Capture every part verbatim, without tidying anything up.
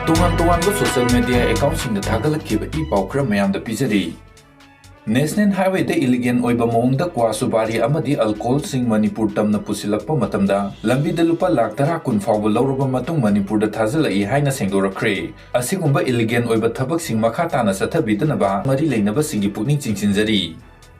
ꯇꯣꯉꯥꯟ ꯇꯣꯉꯥꯟꯕ social media accountꯁꯤꯡꯗ ꯊꯥꯒꯠꯂꯛꯈꯤꯕ E ꯄꯥꯎ ꯈꯔ ꯃꯌꯥꯝꯗ ꯄꯤꯖꯔꯤ꯫ National Highwayꯗ illegal ꯑꯣꯏꯕ ꯃꯑꯣꯡꯗ ꯀ꯭ꯋꯥ ꯁꯨꯄꯥꯔꯤ ꯑꯃꯗꯤ alcoholꯁꯤꯡ ꯃꯅꯤꯄꯨꯔ ꯇꯝꯅ ꯄꯨꯁꯤꯜꯂꯛꯄ ꯃꯇꯝꯗ ꯂꯝꯕꯤꯗ ꯂꯨꯄꯥ ꯂꯥꯈ ꯇꯔꯥ ꯀꯨꯟ ꯐꯥꯎꯕ ꯂꯧꯔꯕ ꯃꯇꯨꯡ ꯃꯅꯤꯄꯨꯔꯗ ꯊꯥꯖꯤꯜꯂꯛꯏ ꯍꯥꯏꯅ ꯁꯦꯡꯗꯣꯔꯛꯈ꯭ꯔꯦ꯫ ꯑꯁꯤꯒꯨꯝꯕ illegal ꯑꯣꯏꯕ ꯊꯕꯛꯁꯤꯡ ꯃꯈꯥ ꯇꯥꯅ ꯆꯠꯊꯕꯤꯗꯅꯕ ꯃꯔꯤ ꯂꯩꯅꯕꯁꯤꯡꯒꯤ ꯄꯨꯛꯅꯤꯡ ꯆꯤꯡꯁꯤꯟꯖꯔꯤ꯫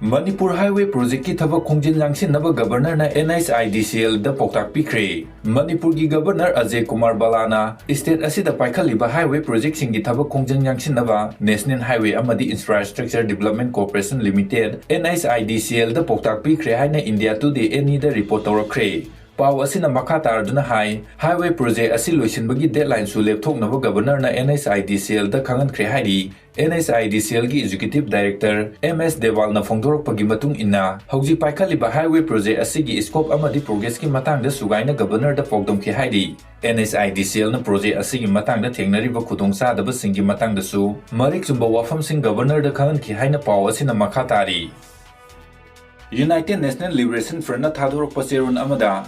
ꯃꯅꯤꯄꯨꯔ Highway Projectꯀꯤ ꯊꯕꯛ ꯈꯣꯡꯖꯦꯜ ꯌꯥꯡꯁꯤꯟꯅꯕ Governorꯅ NHIDCLꯗ ꯄꯥꯎꯇꯥꯛ ꯄꯤꯈ꯭ꯔꯦ꯫ ꯃꯅꯤꯄꯨꯔꯒꯤ Governor ꯑꯖꯌ ꯀꯨꯃꯥꯔ ꯕꯂꯥꯅ state ꯑꯁꯤꯗ ꯄꯥꯏꯈꯠꯂꯤꯕ highway projectꯁꯤꯡꯒꯤ ꯊꯕꯛ ꯈꯣꯡꯖꯦꯜ ꯌꯥꯡꯁꯤꯟꯅꯕ National Highway ꯑꯃꯗꯤ Infrastructure Development Corporation Limited, NHIDCLꯗ ꯄꯥꯎꯇꯥꯛ ꯄꯤꯈ꯭ꯔꯦ ꯍꯥꯏꯅ India Today ꯑꯅꯤꯗ report ꯇꯧꯔꯛꯈ꯭ꯔꯦ꯫ ꯄꯥꯎ ꯑꯁꯤꯅ ꯃꯈꯥ ꯇꯥꯔꯗꯨꯅ ꯍꯥꯏ, highway project ꯑꯁꯤ ꯂꯣꯏꯁꯤꯟꯕꯒꯤ deadlineꯁꯨ ꯂꯦꯞꯊꯣꯛꯅꯕ Governorꯅ NHIDCLꯗ ꯈꯪꯍꯟꯈ꯭ꯔꯦ ꯍꯥꯏꯔꯤ꯫ NHIDCLꯒꯤ Executive Director M S ꯗꯦꯋꯥꯜꯅ ꯐꯣꯡꯗꯣꯔꯛꯄꯒꯤ ꯃꯇꯨꯡ ꯏꯟꯅ, ꯍꯧꯖꯤꯛ ꯄꯥꯏꯈꯠꯂꯤꯕ highway project ꯑꯁꯤꯒꯤ scope ꯑꯃꯗꯤ progressꯀꯤ ꯃꯇꯥꯡꯗ ꯁꯨꯒꯥꯏꯅ Governorꯗ ꯄꯥꯎꯗꯝꯈꯤ ꯍꯥꯏꯔꯤ꯫ NHIDCLꯅ project ꯑꯁꯤꯒꯤ ꯃꯇꯥꯡꯗ ꯊꯦꯡꯅꯔꯤꯕ ꯈꯨꯗꯣꯡꯆꯥꯗꯕꯁꯤꯡꯒꯤ ꯃꯇꯥꯡꯗꯁꯨ ꯃꯔꯤꯛ ꯆꯨꯝꯕ ꯋꯥꯐꯝꯁꯤꯡ Governorꯗ ꯈꯪꯍꯟꯈꯤ ꯍꯥꯏꯅ ꯄꯥꯎ ꯑꯁꯤꯅ ꯃꯈꯥ ꯇꯥꯔꯤ꯫ United National Liberation Frontꯅ ꯊꯥꯗꯣꯔꯛꯄ ꯆꯦꯔꯣꯜ ꯑꯃꯗ,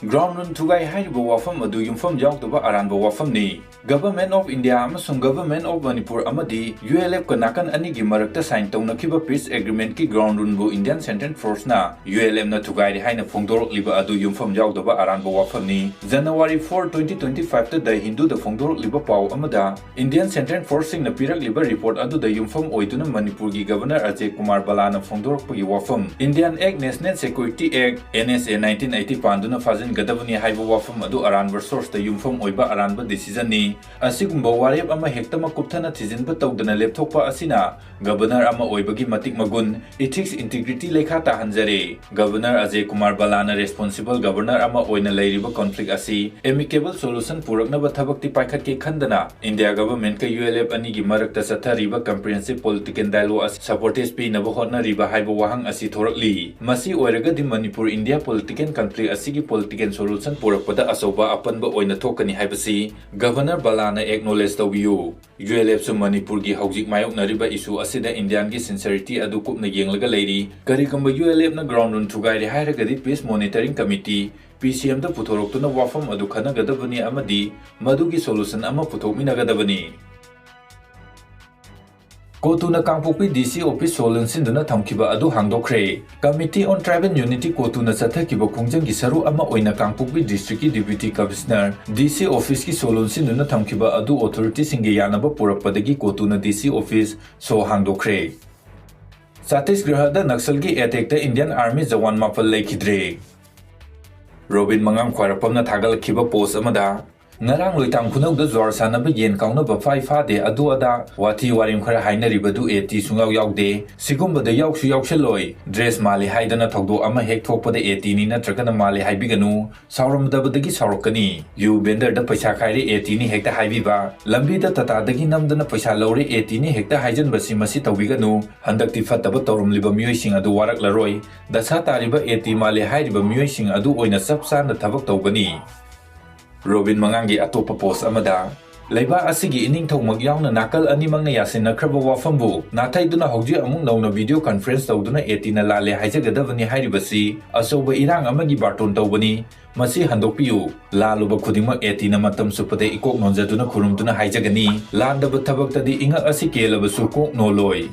ground rule ꯊꯨꯒꯥꯏ ꯍꯥꯏꯔꯤꯕ ꯋꯥꯐꯝ ꯑꯗꯨ ꯌꯨꯝꯐꯝ ꯌꯥꯎꯗꯕ ꯑꯔꯥꯟꯕ ꯋꯥꯐꯝꯅꯤ꯫ Government of India ꯑꯃꯁꯨꯡ Government of Manipur ꯑꯃꯗꯤ ULFꯀ ꯅꯥꯀꯟ ꯑꯅꯤꯒꯤ ꯃꯔꯛꯇ sign ꯇꯧꯅꯈꯤꯕ peace agreementꯀꯤ ground ruleꯕꯨ Indian Central Forceꯅ ULFꯅ ꯊꯨꯒꯥꯏꯔꯦ ꯍꯥꯏꯅ ꯐꯣꯡꯗꯣꯔꯛꯂꯤꯕ ꯑꯗꯨ ꯌꯨꯝꯐꯝ ꯌꯥꯎꯗꯕ ꯑꯔꯥꯟꯕ ꯋꯥꯐꯝꯅꯤ꯫ January four, twenty twenty fiveꯇ The Hinduꯗ ꯐꯣꯡꯗꯣꯔꯛꯂꯤꯕ ꯄꯥꯎ ꯑꯃꯗ, Indian Central Forceꯁꯤꯡꯅ ꯄꯤꯔꯛꯂꯤꯕ report ꯑꯗꯨꯗ ꯌꯨꯝꯐꯝ ꯑꯣꯏꯗꯨꯅ ꯃꯅꯤꯄꯨꯔꯒꯤ Governor ꯑꯖꯌ ꯀꯨꯃꯥꯔ ꯕꯂꯥꯅ ꯐꯣꯡꯗꯣꯔꯛꯄꯒꯤ ꯋꯥꯐꯝ, Indian Act, National Security Act, NSA nineteen eighty ꯄꯥꯟꯗꯨꯅ ꯐꯥꯖꯤꯟꯒꯗꯕꯅꯤ ꯍꯥꯏꯕ ꯋꯥꯐꯝ ꯑꯗꯨ ꯑꯔꯥꯟꯕ sourceꯇ ꯌꯨꯝꯐꯝ ꯑꯣꯏꯕ ꯑꯔꯥꯟꯕ decisionꯅꯤ꯫ ꯑꯁꯤꯒꯨꯝꯕ ꯋꯥꯔꯦꯞ ꯑꯃ ꯍꯦꯛꯇꯃꯛ ꯀꯨꯞꯊꯅ ꯊꯤꯖꯤꯟꯕ ꯇꯧꯗꯅ ꯂꯦꯞꯊꯣꯛꯄ ꯑꯁꯤꯅ Governor ꯑꯃ ꯑꯣꯏꯕꯒꯤ ꯃꯇꯤꯛ ꯃꯒꯨꯟ, ethics, integrity ꯂꯩꯈꯥ ꯇꯥꯍꯟꯖꯔꯦ꯫ Governor Ajay Kumar ꯕꯂꯥꯅ responsible Governor ꯑꯃ ꯑꯣꯏꯅ ꯂꯩꯔꯤꯕ conflict ꯑꯁꯤ amicable solution ꯄꯨꯔꯛꯅꯕ ꯊꯕꯛꯇꯤ ꯄꯥꯏꯈꯠꯀꯦ ꯈꯟꯗꯅ India Governmentꯀ ULF ꯑꯅꯤꯒꯤ ꯃꯔꯛꯇ ꯆꯠꯊꯔꯤꯕ comprehensive political dialogue ꯑꯁꯤ sabotage ꯄꯤꯅꯕ ꯍꯣꯠꯅꯔꯤꯕ ꯍꯥꯏꯕ ꯋꯥꯍꯪ ꯑꯁꯤ ꯊꯣꯔꯛꯂꯤ꯫ ꯃꯁꯤ ꯑꯣꯏꯔꯒꯗꯤ ꯃꯅꯤꯄꯨꯔ India political conflict ꯑꯁꯤꯒꯤ political solution ꯄꯨꯔꯛꯄꯗ ꯑꯆꯧꯕ ꯑꯄꯟꯕ ꯑꯣꯏꯅ ꯊꯣꯛꯀꯅꯤ ꯍꯥꯏꯕꯁꯤ ꯒꯚꯔꯅꯔ ꯕꯂꯥꯅ acknowledge ꯇꯧꯕꯤꯌꯨ꯫ ULFꯁꯨ ꯃꯅꯤꯄꯨꯔꯒꯤ ꯍꯧꯖꯤꯛ ꯃꯥꯌꯣꯛꯅꯔꯤꯕ issue ꯑꯁꯤꯗ Indiaꯒꯤ sincerity ꯑꯗꯨ ꯀꯨꯞꯅ ꯌꯦꯡꯂꯒ ꯂꯩꯔꯤ꯫ ꯀꯔꯤꯒꯨꯝꯕ ULFꯅ ground ꯔꯨꯜ ꯊꯨꯒꯥꯏꯔꯦ ꯍꯥꯏꯔꯒꯗꯤ Peace Monitoring Committee, PCMꯗ ꯄꯨꯊꯣꯔꯛꯇꯨꯅ ꯋꯥꯐꯝ ꯑꯗꯨ ꯈꯟꯅꯒꯗꯕꯅꯤ ꯑꯃꯗꯤ ꯃꯗꯨꯒꯤ solution ꯑꯃ ꯄꯨꯊꯣꯛꯃꯤꯟꯅꯒꯗꯕꯅꯤ꯫ ꯀꯣꯇꯨꯅ ꯀꯥꯡꯄꯣꯛꯄꯤ DC office ꯁꯣ ꯂꯣꯟꯁꯤꯟꯗꯨꯅ ꯊꯝꯈꯤꯕ ꯑꯗꯨ ꯍꯥꯡꯗꯣꯛꯈ꯭ꯔꯦ꯫ Committee on Tribal Unity ꯀꯣꯇꯨꯅ ꯆꯠꯊꯈꯤꯕ ꯈꯣꯡꯖꯪꯒꯤ ꯁꯔꯨꯛ ꯑꯃ ꯑꯣꯏꯅ ꯀꯥꯡꯄꯣꯛꯄꯤ districtꯀꯤ Deputy Commissioner, DC officeꯀꯤ ꯁꯣ ꯂꯣꯟꯁꯤꯟꯗꯨꯅ ꯊꯝꯈꯤꯕ ꯑꯗꯨ authorityꯁꯤꯡꯒꯤ ꯌꯥꯅꯕ ꯄꯨꯔꯛꯄꯗꯒꯤ ꯀꯣꯇꯨꯅ DC office ꯁꯣ ꯍꯥꯡꯗꯣꯛꯈ꯭ꯔꯦ꯫ ꯆꯇꯤꯁꯒ꯭ꯔꯍꯗ ꯅꯛꯁꯜꯒꯤ attackꯇ Indian Army ꯖꯋꯥꯟ ꯃꯥꯄꯜ ꯂꯩꯈꯤꯗ꯭ꯔꯦ꯫ ꯔꯣꯕꯤꯟ ꯃꯉꯥꯡ ꯈ꯭ꯋꯥꯏꯔꯥꯛꯄꯝꯅ ꯊꯥꯒꯠꯂꯛꯈꯤꯕ post ꯑꯃꯗ, ꯉꯔꯥꯡ ꯂꯣꯏꯇꯥꯡ ꯈꯨꯅꯧꯗ ꯖ꯭ꯋꯥꯔ ꯁꯥꯟꯅꯕ ꯌꯦꯟ ꯀꯥꯎꯅꯕ ꯐꯥꯏ ꯐꯥꯗꯦ ꯑꯗꯨ ꯑꯗꯥ ꯋꯥꯊꯤ ꯋꯥꯔꯦꯝ ꯈꯔ ꯍꯥꯏꯅꯔꯤꯕꯗꯨ AT ꯁꯨꯡꯌꯥꯎ ꯌꯥꯎꯗꯦ꯫ ꯁꯤꯒꯨꯝꯕꯗ ꯌꯥꯎꯁꯨ ꯌꯥꯎꯁꯜꯂꯣꯏ꯫ Dress ꯃꯥꯜꯂꯤ ꯍꯥꯏꯗꯅ ꯊꯧꯗꯣꯛ ꯑꯃ ꯍꯦꯛ ꯊꯣꯛꯄꯗ ATꯅꯤ ꯅꯠꯇ꯭ꯔꯒꯅ ꯃꯥꯜꯂꯤ ꯍꯥꯏꯕꯤꯒꯅꯨ꯫ ꯁꯥꯎꯔꯝꯗꯕꯗꯒꯤ ꯁꯥꯎꯔꯛꯀꯅꯤ꯫ ꯌꯨ vendorꯗ ꯄꯩꯁꯥ ꯈꯥꯏꯔꯦ ATꯅꯤ ꯍꯦꯛꯇ ꯍꯥꯏꯕꯤꯕ, ꯂꯝꯕꯤꯗ ꯇꯥꯇꯥꯗꯒꯤ ꯅꯝꯗꯅ ꯄꯩꯁꯥ ꯂꯧꯔꯦ ATꯅꯤ ꯍꯦꯛꯇ ꯍꯥꯏꯖꯟꯕꯁꯤ ꯃꯁꯤ ꯇꯧꯕꯤꯒꯅꯨ꯫ ꯍꯟꯗꯛꯇꯤ ꯐꯠꯇꯕ ꯇꯧꯔꯝꯂꯤꯕ ꯃꯤꯑꯣꯏꯁꯤꯡ ꯑꯗꯨ ꯋꯥꯔꯛꯂꯔꯣꯏ꯫ ꯗꯁꯥ ꯇꯥꯔꯤꯕ AT ꯃꯥꯜꯂꯦ ꯍꯥꯏꯔꯤꯕ ꯃꯤꯑꯣꯏꯁꯤꯡ ꯑꯗꯨ ꯑꯣꯏꯅ ꯆꯞ ꯆꯥꯅ ꯊꯕꯛ ꯇꯧꯒꯅꯤ꯫ ꯔꯣꯕꯤꯟ ꯃꯉꯥꯡꯒꯤ ꯑꯇꯣꯞꯄ post ꯑꯃꯗ, ꯂꯩꯕꯥꯛ ꯑꯁꯤꯒꯤ ꯏꯅꯤꯡꯊꯧꯃꯛ ꯌꯥꯎꯅ ꯅꯥꯀꯜ ꯑꯅꯤꯃꯛꯅ ꯌꯥꯁꯤꯟꯅꯈ꯭ꯔꯕ ꯋꯥꯐꯝꯕꯨ ꯅꯥꯊꯩꯗꯨꯅ ꯍꯧꯖꯤꯛ ꯑꯃꯨꯛ ꯅꯧꯅ video conference ꯇꯧꯗꯨꯅ ATꯅ ꯂꯥꯜꯂꯦ ꯍꯥꯏꯖꯒꯗꯕꯅꯤ ꯍꯥꯏꯔꯤꯕꯁꯤ ꯑꯆꯧꯕ ꯏꯔꯥꯡ ꯑꯃꯒꯤ ꯕꯥꯔꯇꯣꯟ ꯇꯧꯕꯅꯤ꯫ ꯃꯁꯤ ꯍꯟꯗꯣꯛꯄꯤꯌꯨ꯫ ꯂꯥꯜꯂꯨꯕ ꯈꯨꯗꯤꯡꯃꯛ ATꯅ ꯃꯇꯝ ꯆꯨꯞꯄꯗ ꯏꯀꯣꯛ ꯅꯣꯟꯖꯗꯨꯅ ꯈꯨꯔꯨꯝꯗꯨꯅ ꯍꯥꯏꯖꯒꯅꯤ꯫ ꯂꯥꯟꯗꯕ ꯊꯕꯛꯇꯗꯤ ꯏꯉꯛ ꯑꯁꯤ ꯀꯦꯜꯂꯕꯁꯨ ꯀꯣꯛ ꯅꯣꯜꯂꯣꯏ꯫